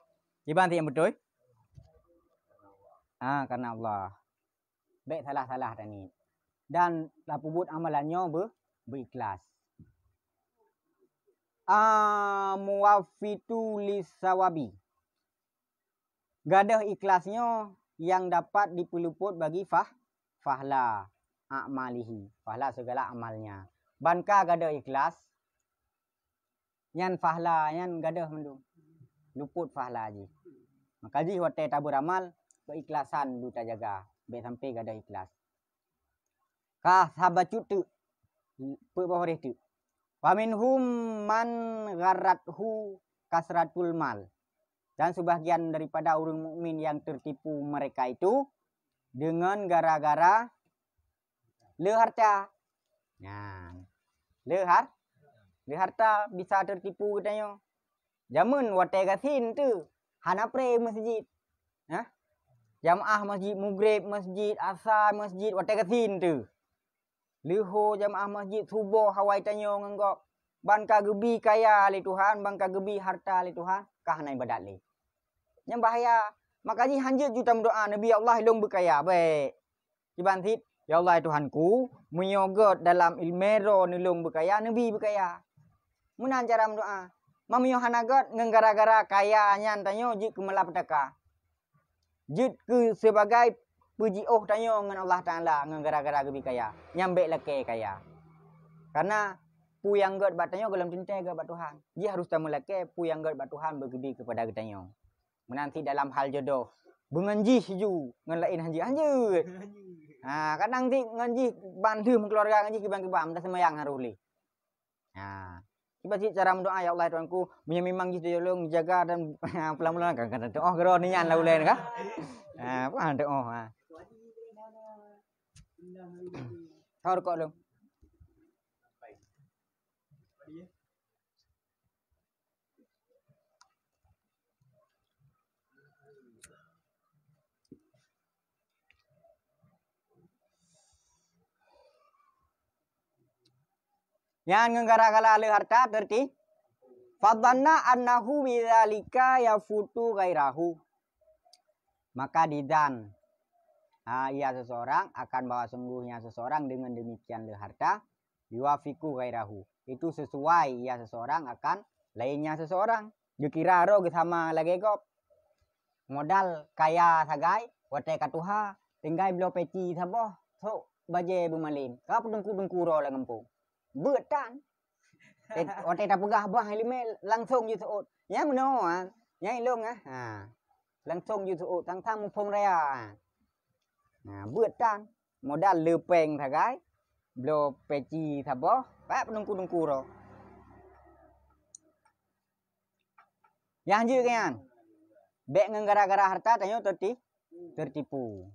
Kiban sit nyang beutôi? Ha, kareuna Allah. Bék salah-salah taniet. Dan tapeubuet amalan nyoe beu-, beuikhlas. A muwaffitu lisawabi. Gadôh ikhlas nyoe nyang dapat dipeulupot bagi fah-, fahla a'malihi, fahla segala amalnya. Ban ka gadôh ikhlas, nyan fahla nyan gadôh mandum, lupot fahla jih. Maka jih watée tabeuramal, keikhlasan beu tajaga, bék sampai gadôh ikhlas. Ka sabacut teuk, peuet boh réh teuk. Wa minhum man gharrathu kasratul mal. Dan sebahagian daripada ureuëng mukmin yang tertipu mereka itu dengan gara-gara le harta. Nyan. Le har-, le harta bisa tertipu geutanyoe. Jameun watée gasien teuh hana pré masjid. Hah? Jamaah masjid Maghrib, masjid Asa, masjid watée gasien teuh. Leuho jamaah masjid suboh hawai tanyoe ngon gob. Ban ka geubi kaya lé Tuhan, ban ka geubi harta lé Tuhan, ka hana ibadat lé. Nyan bahaya. Maka jih hanjeuet ju tameudoá, "Neubi Allah, ilong beukaya." Bék. Kiban sit, "Ya Allah, ya Tuhanku, meunyoe gét dalam ileumé droe neulong beukaya, neubi beukaya." Meunan cara meudoá. Ma meunyoe hana gét, ngon gara-gara kaya nyan tanyoe jeuet keu malapetaka. Jeuet keu sibagai peujiôh tanyoe ngon Allah Taala ngon gara-gara geubi kaya. Nyan bék lakée kaya. Kareuna peue nyang gét bak tanyoe gohlom teuntée gét bak Tuhan. Jih harôh tameulakée peue nyang gét bak Tuhan beugeubi keupada geutanyoe. Meunan sit dalam hal jodoh. Beungon jih ju, ngon laén hanjeuet-hanjeuet. Ha, kadang sit ngon jih ban lheueh meukeuluwarga ngon jih kiban-kiban, meutaseumayang harôh lé. Ha. Kiban sit cara meudoá, "Ya Allah, ya Tuhanku, meunyoe memang jih teuh lôn jaga dan pulang-pulang kan, kan teu'oh keudroe nyan lah ulée ka." Ha, apa teu'oh, ha. Thor kok lôn. Nyan ngon gara-gara le harta terti. Fadhanna annahu bidzalika yafutu ghairahu. Maka dizan, ha, ia seseorang akan bahwa sungguhnya seseorang dengan demikian le harta, yuwafiqu ghairahu. Itu sesuai ia seseorang akan lainnya seseorang. Geukira roh geusama lagée gob. Modal kaya sagai, watée ka tuha, tinggai bloe peci saboh, sok bajée beumalem. Ka peudungku-dungku roh lam gampông. Beuet tan. Eh, watée tapeugah bah iéleumé langsong jiseuôt. Nyang meunoe, ah. Nyang ilong, ah. Ha. Langsong jiseuôt, sang-sang muphom raya. Nah, beuet tan. Modal leupeng sagai, bloe peci saboh, pat peudungku-dungku roh. Nyang jeuet keu nyan, bék ngon gara-gara harta tanyoe teuti-, teutipu.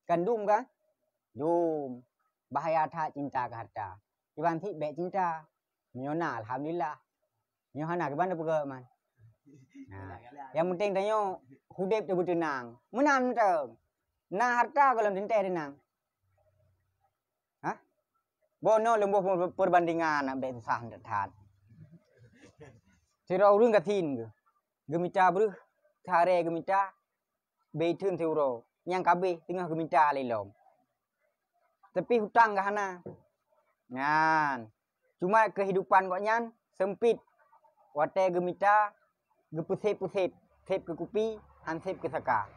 Kan dum kan? Dum. Bahaya that cinta keu harta. Kiban cit bék cinta. Meunyoe na, alhamdulillah. Nyoe hana, kiban tapeugah man. Nah, nyang penting tanyoe udeb teuh beuteunang. Meunan mantong. Na harta gohlom teuntée teunang. Hah? Boh noe leumbôh peubandingan, bék susah that. Sidroe ureuëng gasien geuh. Geumita breueh, sehari geumita, beuteun siuroe, nyang ka abéh teungoh geumita lé lom. Tapi hutang ka hana. Nyan. Cuma keuhidupan gobnyan seumpit. Watée geumita, geupeuséb-peuséb, séb keu kupi, han séb keu saka.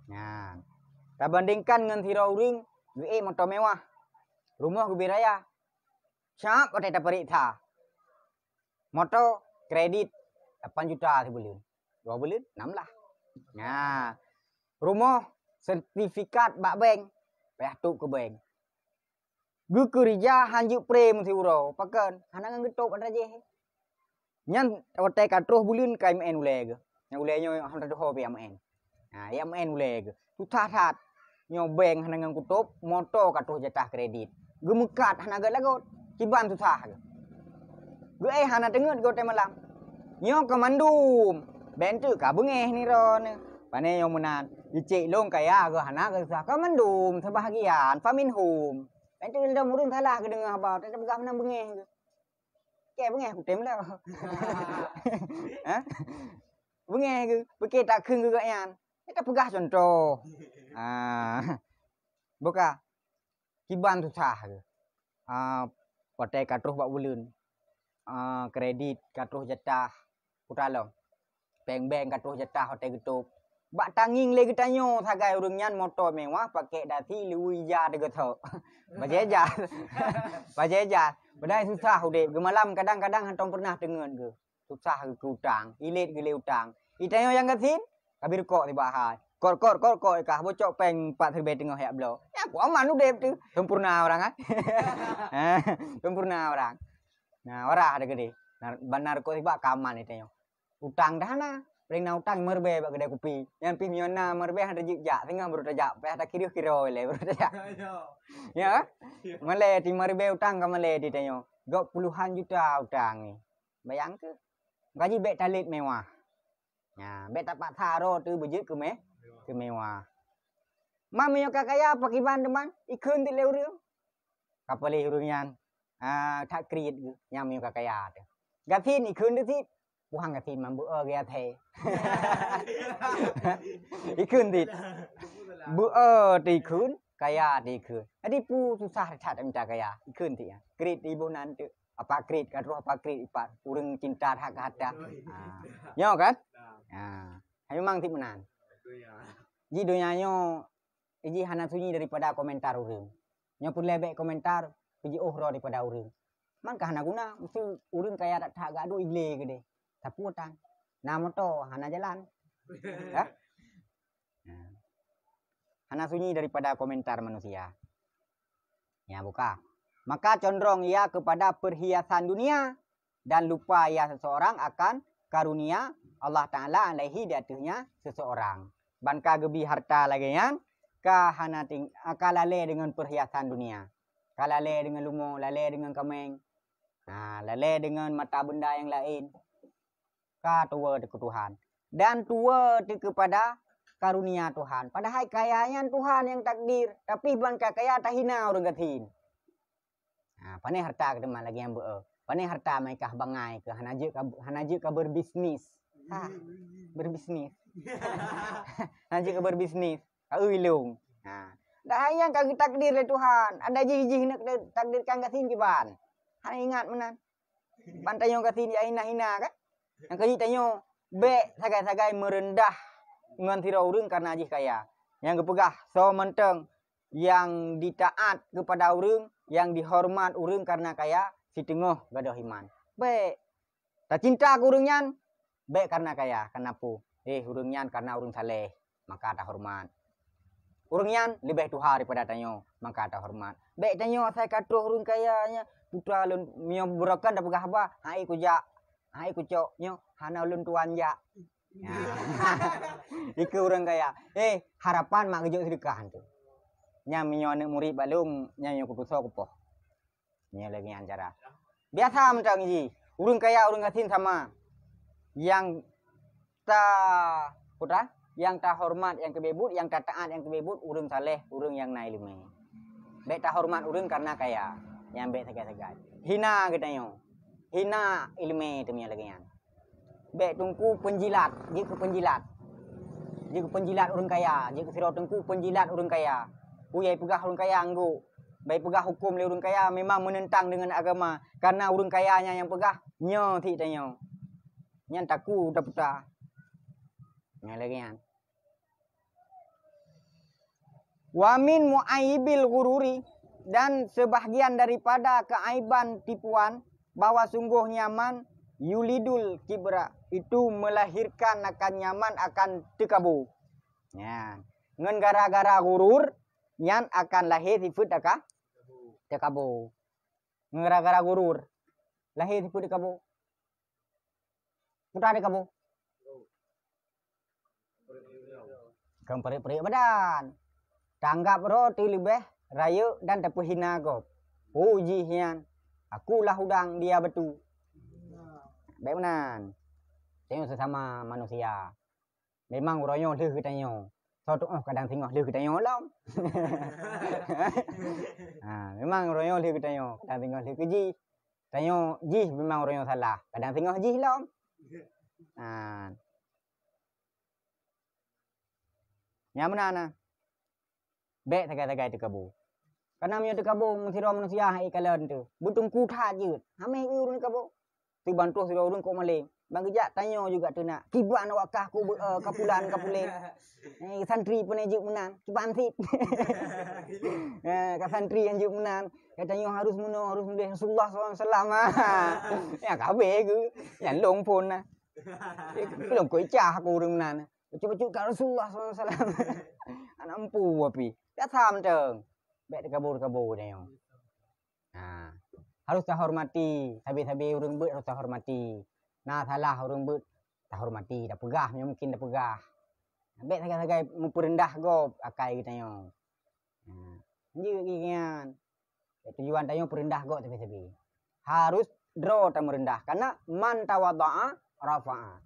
Nyan. Tabandingkan ngon sidroe ureuëng geuék moto mewah, rumoh geubri raya. Cap watée tapeuriksa. Moto kredit lapan juta sibuleuen. Dua buleuen, enam blah. Nah, rumoh sertifikat bak bank, payah tôb keu bank. Geukeurija han jeuet prem siuroe, pakon? Hana ngon geutôb atra jih. Nyan watée ka troh buleuen ka meu'en ulée geuh. Nyang ulée nyoe han teudoho pih meu'en. Ha, ya meu'en ulée geuh. Susah that. Nyoe bank hana ngon kutôb, moto ka troh jatah kredit. Geumeukat hana gét lagot. Kiban susah geuh. Geuéh hana teungeut geuh watée malam. Nyoe ka mandum. Bék teuk ka beungéh nirone. Pane nyoe meunan. Geucék lôn kaya geuh hana geuh susah. Ka mandum seubahagian. Faminhum. Bék teuk lom ureuëng salah geudeungoe haba. Teupeugah meunan beungéh geuh. Kée beungéh kutem lé. Ha? Beungéh geuh, pike takheun geuh gobnyan. Nyan tapeugah cuntoh. Ah. Buka. Kiban susah geuh. Ah, watée ka troh bak buleuen. Ah, kredit ka troh jatah. Kuta lom. Bank-bank ka troh jatah watée geutôb. Bak tangieng lé geutanyoe sagai ureuëng nyan moto mewah, pakèk dasi, luweue ija teugeusok. Bajée jas. Bajée jas. Padahai susah udeb. Geumalam kadang-kadang hántom peureunah teungeut geuh. Susah geuh keu utang. Ilét geuh lé utang. Geutanyoe nyang gasien, ka bri rukok sibak hai. Kot, kot, kot, kot, kah bocok péng pat siribèe teungoh jak bloe. Nyan ku aman udeb teuh. Sempurna urang, kan? Sempurna urang. Nah, warah dah geude. Nah, ban na rukok sibak ka aman geutanyoe. Utang dah na. Paléng na utang lima ribèe bak keudè kupi. Nyan pih meunyoe na lima ribèe hana tajak, singoh baru tajak. Payah takireuh kiroe lé baru tajak. Ya? Malèe di lima ribèe utang ka malèe di tanyoe. Gop puluhan juta utang ni. Bayang keuh. Gaji bèk talét mewah. Nya, bèk tapaksa droe teuh beujeuet keu mé-, keu mewah. Man meunyoe ka kaya, pakriban teuma, ikheun teuk lé ureueng. Ka paléh ureueng nyan, ah, that kriet geuh, nyan meunyoe ka kaya teuh. Gasien ikheun teuh cit, puhang gasien man beu-e geuh athée. Ikheun cit. Beu-e teuh ikheun, kaya teuh ikheun. Jadi peue susah that mita kaya, ikheun cit nyan. Kriet iboh nan teuk. Apa kriet, ka troh apa kriet ipat. Ureueng cinta that keu harta. Ha. Nyoe kan? Ha. Hai memang cit meunan. Ji donya nyoe, ji hana sunyi daripada komentar ureueng. Nyoe peureulèe bèk komentar, peujiôh droe daripada ureueng. Man ka hana guna, meusti ureueng kaya that-that geuh adoe igle keudeh. Sapeue tan? Na moto, hana jalan. Ya? Nah. Hana sunyi daripada komentar manusia. Ya, buka. Maka condrong ia kepada perhiasan dunia dan lupa ia seseorang akan karunia Allah Ta'ala alaihi di ateuhnya seseorang. Ban ka geubi harta lagèe nyan, ka hana ting-, ka lalè deungon perhiasan dunia. Ka lalè deungon lumo, lalè deungon kaméng. Ha, lalè deungon mata benda nyang laén. Ka tuwoe teuh keu Tuhan. Dan tuwoe teuh keupada karunia Tuhan. Padahai kaya nyan Tuhan nyang takdir, tapi ban ka kaya tahina ureueng gasien. Ha, pane harta keu teuma lagèe nyang beu-e. Pane harta meuikah bangai keu hana jeuet ka, hana jeuet ka beubisnis. Ha, beubisnis. Hana jeuet ka beubisnis. Ka eu ilong. Ha. Dak hai nyang ka geutakdir lé Tuhan. Ada jih-jih nak takdirkan gasien kiban. Hana ingat meunan. Ban tanyoe gasien ya hina-hina kan? Nyang keuji tanyoe bèk sagai-sagai meureundah ngon sidroe ureueng kareuna jih kaya. Nyang geupeugah soe mantong nyang ditaat keupada ureueng, nyang dihoreumat ureueng kareuna kaya, siteungoh gadôh iman. Bèk tacinta keu ureueng nyan, bèk kareuna kaya, kareuna peue? Eh, ureueng nyan kareuna ureueng saleh, maka tahoreumat. Ureueng nyan leubeh tuha daripada tanyoe, maka tahoreumat. Bèk tanyoe asai ka troh ureueng kaya nyan, putra lôn, meunyoe beurokon tapeugah haba, hai kujak, hai kucok, nyoe hana ulôn tuan jak. Nah. Ikeu ureueng kaya. Eh, harapan mak geujok seudeukah tu. Nyan meunyoe aneuk murit bak lôn, nyan nyoe kutusoe kupoh. Nyoe lagèe nyan cara. Biasa mantong jih. Ureueng kaya, ureueng gasien sama. Nyang ta, putra, nyang tahoreumat nyang keu beuet, nyang tataat nyang keu beuet, ureueng saleh, ureueng nyang na ileumèe. Bèk tahoreumat ureueng kareuna kaya. Nyan bèk sagai-sagai. Hina geutanyoe. Hina ileumèe teuma lagèe nyan. Bèk teungku peunjilat, jeuet keu peunjilat. Jeuet keu peunjilat ureueng kaya, jeuet keu sidroe teungku peunjilat ureueng kaya. Peue nyang ipeugah ureueng kaya anggô, bèk ipeugah hukôm lé ureueng kaya memang meunentang deungon agama. Kareuna ureueng kaya nyan nyang peugah, nyoe sit tanyoe. Nyan takue taputa. Nyan lagèe nyan. Wa min muaibil ghururi, dan sebahagian daripada keaiban tipuan, bahwa sungguh nyaman yulidul kibra, itu melahirkan akan nyaman akan teukabo. Nyan. Ngon gara-gara ghurur, nyan akan lahé sifeuet teuka-, teukabo. Ngon gara-gara ghurur, lahé sifeuet teukabo. Putra teukabo. Kon peureuk-peureuk badan. Tanggap droe teuh leubeh rayeuk dan tapeuhina gob. Peue jih nyan, akulah udang dia batu. Bèk meunan. Tanyoe sesama manusia. Memang uroe nyoe lheueh geutanyoe. Soe tu'oh kadang singoh lheueh geutanyoe lom. Ha, memang uroe nyoe lheueh geutanyoe, kadang singoh lheueh keu jih. Tanyoe jih memang uroe nyoe salah, kadang singoh jih lom. Ha. Nyang meunan na. Bèk sagai-sagai teukabo. Kareuna meunyoe teukabo meusidroe manusia hai kalon teuh, beuteungku that jeuet. Hameh ureueng teukabo. Teubantoh sidroe ureueng kok maleng. Ban geujak tanyoe juga teunak. Kiban awak kah ku, eh, kapulan kapuleng. Eh, santri pun jeuet meunan. Kiban sit. Eh, ka santri nyang jeuet meunan. Ka tanyoe harus meunoe, harus mudeh Rasulullah sallallahu alaihi wasallam. Ya, ka habéh ku. Nyang long phon na. Lôn kok icah aku ureueng meunan. Bacut-bacut kat Rasulullah sallallahu alaihi wasallam. Aneuk empu api. Biasa mantong. Bèk teukabo-kabo tanyoe. Ha. Harus tahormati. Sabe-sabe ureueng beuet harus tahormati. Na salah ureueng beuet, tahormati, tapeugah, meunyoe mungkin tapeugah. Bèk sagai-sagai meupeureundah gob akai geutanyoe. Ha. Jeuet geuh nyan. Tujuan tanyoe peureundah gob sabe-sabe. Harus droe tameureundah. Karena man tawadha'a rafa'a.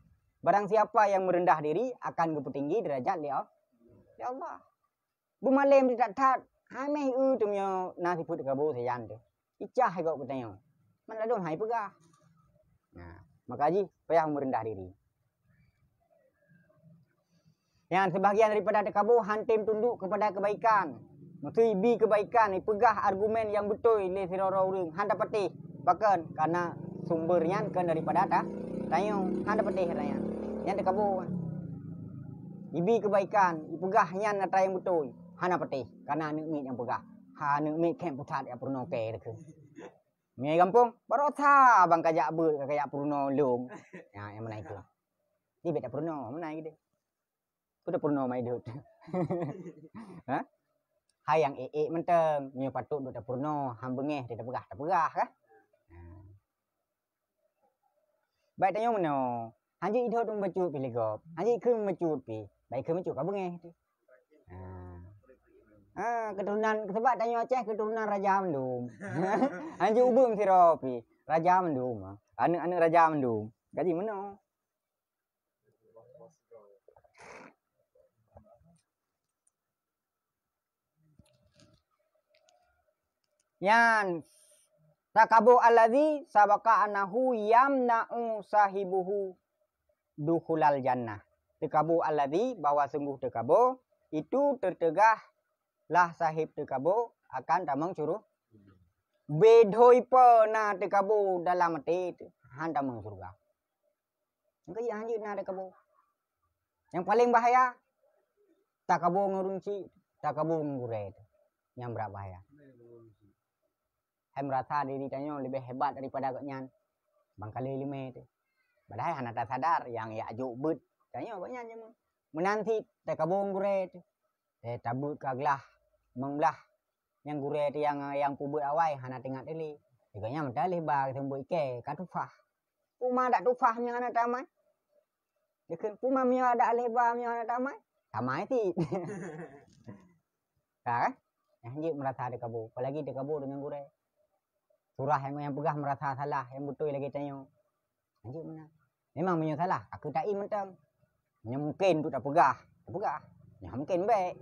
Barang siapa yang merendah diri akan geupeutinggi derajat lé Al-, lé Allah. Beumalem that-that, hameh eu teumio na sifeuet teukabo sajan teuh. Icah gob geutanyoe. Man ladôm hai peugah. Nah, maka jih payah merendah diri. Nyan, sebahagian daripada teukabo han tem tundok keupada keubaikan. Meuseu ibi keubaikan, ipeugah argumen nyang beutôi lé sidroe-droe ureueng, han tapatéh. Pakon? Karena sumber nyan kon daripada ta-, tanyoe, han tapatéh atra nyan. Nyan teukabo. Ibi keubaikan, ipeugah nyan atra nyang beutôi, hana patéh. Karena aneuk miet nyang peugah. Ha, aneuk miet khem pusat jak peurunoe kèe teuh. Meunyoe gampông, baroesa ban kajak beuet, kajak peurunoe lôn. Nyan, nyang meunan itu. Di bèk tapeurunoe, meunan geude. Peue tapeurunoe mai dot? Ha? Hai nyang ék-ék mantong, meunyoe patôt dot tapeurunoe, han beungèh teuh tapeugah, tapeugah kah? Ha. Bèk tanyoe meunoe, han jeuet idhôt meubacut pih lé gob, han jeuet ikheun meubacut pih, bèk ikheun meubacut ka beungèh teuh. Ha. Ha, keuturonan, seubab tanyoe Aceh keuturonan raja mandum. Han jeuet ubeueng sidroe pih, raja mandum. Aneuk-aneuk raja mandum. Jadi meunoe. Nyan, Takabur alladzi sabaqa annahu yamna'u sahibuhu dukhulal jannah. Takabur alladzi, bahwa sungguh takabur itu teuteugah lah sahib takabur akan tamong syuruh. Beudhôi peue na takabur dalam até teuh, han tamong syurga. Maka jih hanjeuet na takabur. Nyang paleng bahaya, takabur ngon ureueng chik, takabur ngon gurée teuh. Nyang brat bahaya. Hai meurasa diri tanyoe leubeh hebat daripada gobnyan. Bangkalée leumé teuh. Padahai hana tasadar nyang jak jok beuet tanyoe gobnyan jameun. Meunan cit takabur ngon gurée teuh. Eh, tabeuet ka glah, meung blah. Nyang gurée teuh nyang, nyang peubeuet awai hana teuingat lé. Gobnyan meutaleh ba seumeubeuet ikée ka tufah. Peue ma dak tufah meunyoe hana tamai? Dikheun peue ma meunyoe dak leh ba meunyoe hana tamai? Tamai cit. Ka kan? Nah, hanjeuet meurasa takabur, apalagi takabur deungon gurée. Surah nyang, nyang peugah meurasa salah, nyang beutôi lagée tanyoe. Hanjeuet meunan. Memang meunyoe salah, ka keuh ta'i mantong. Meunyoe mungken untuk tapeugah, tapeugah. Nyoe mungken bék.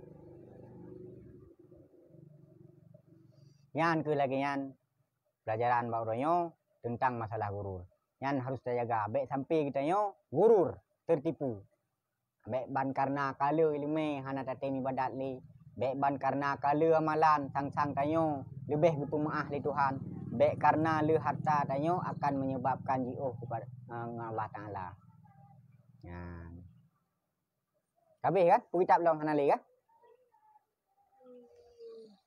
Nyan keuh lagée nyan pelajaran bak uroe nyoe teuntang masalah gurur. Nyan harus tajaga, bék sampai geutanyoe gurur, teutipu. Bék ban kareuna ka le iéleumé hana tatem iébadat lé. Bék ban kareuna ka le amalan sang-sang tanyoe leubeh geupeumeu'ah lé Tuhan. Bék kareuna le hareuta tanyoe akan meunyeubabkan jiôh keupada, eh, ngon Allah Taala. Nyan. Ka abéh kan? Peue kitab lom hana lé kan?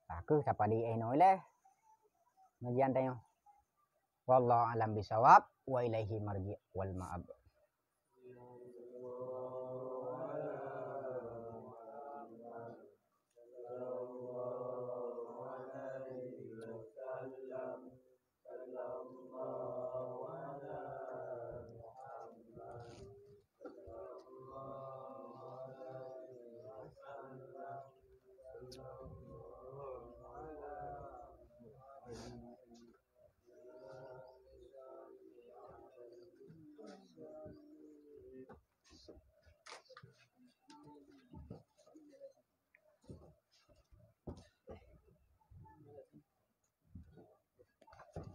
Ka keuh sapat di eh noe leh. Pengajian tanyoe. Wallahu a'lam bishawab, wa ilaihi marji' wal ma'ab.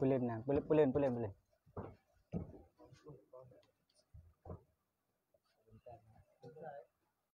Peulén na, peulén, peulén, peulén, peulén.